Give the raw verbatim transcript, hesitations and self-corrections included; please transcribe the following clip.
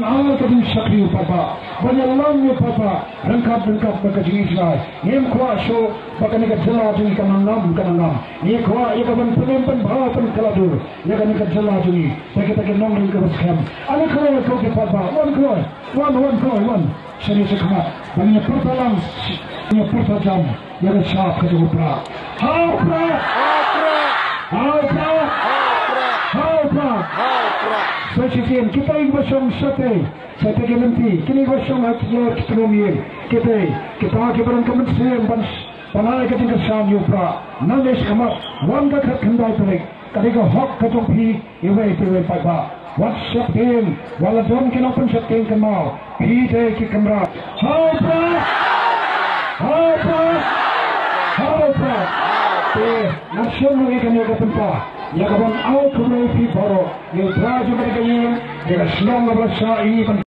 Ai ka jingshakri ïa u paidbah, ban ïalam ïa u paidbah ryngkat ryngkat bad ka jingisynei. Ngim kwah shuh ba kane ka jylla jong ngi kan nang ngam, kan nang ngam. Ngi kwah ïa ka ban pynim pynbha pynkylla dur ïa kane ka jylla jong ngi da kita ki nongrim kiba skhem. Ale kloi ko ki paidbah, wan kloi, wan, wan kloi, wan. Shane shakhmat ban ïa pyrta lang, ïa pyrta jam ïa ka shap ka jong u Prah. Ha u Prah! Ha u Prah! Ha u Prah! Sa shisien kita kiba shong shatei, shatei ki lynti, kine kiba shong ha ki ïar ki tnum ïing, kita, kita kiba don ka mynsiem ban, ban ai ka jingkyrshan ïa u Prah. Nangne shakhmat, wan ka khatkhyndai tarik, ka dei ka hok ka jong phi, iwei pa iwei paidbah. Wat sheptieng, wat la don ki nongpynsheptieng kynmaw, phi dei ki kynrad. Ha u Prah! Ha u Prah! Ha u Prah! Te ngan shim ïa kane ka bynta ïa ka ban ai khublei ïa phi baroh, ïa u trai jong kane ka ïing, ïa ka shnong kaba la shah ïa ngi ban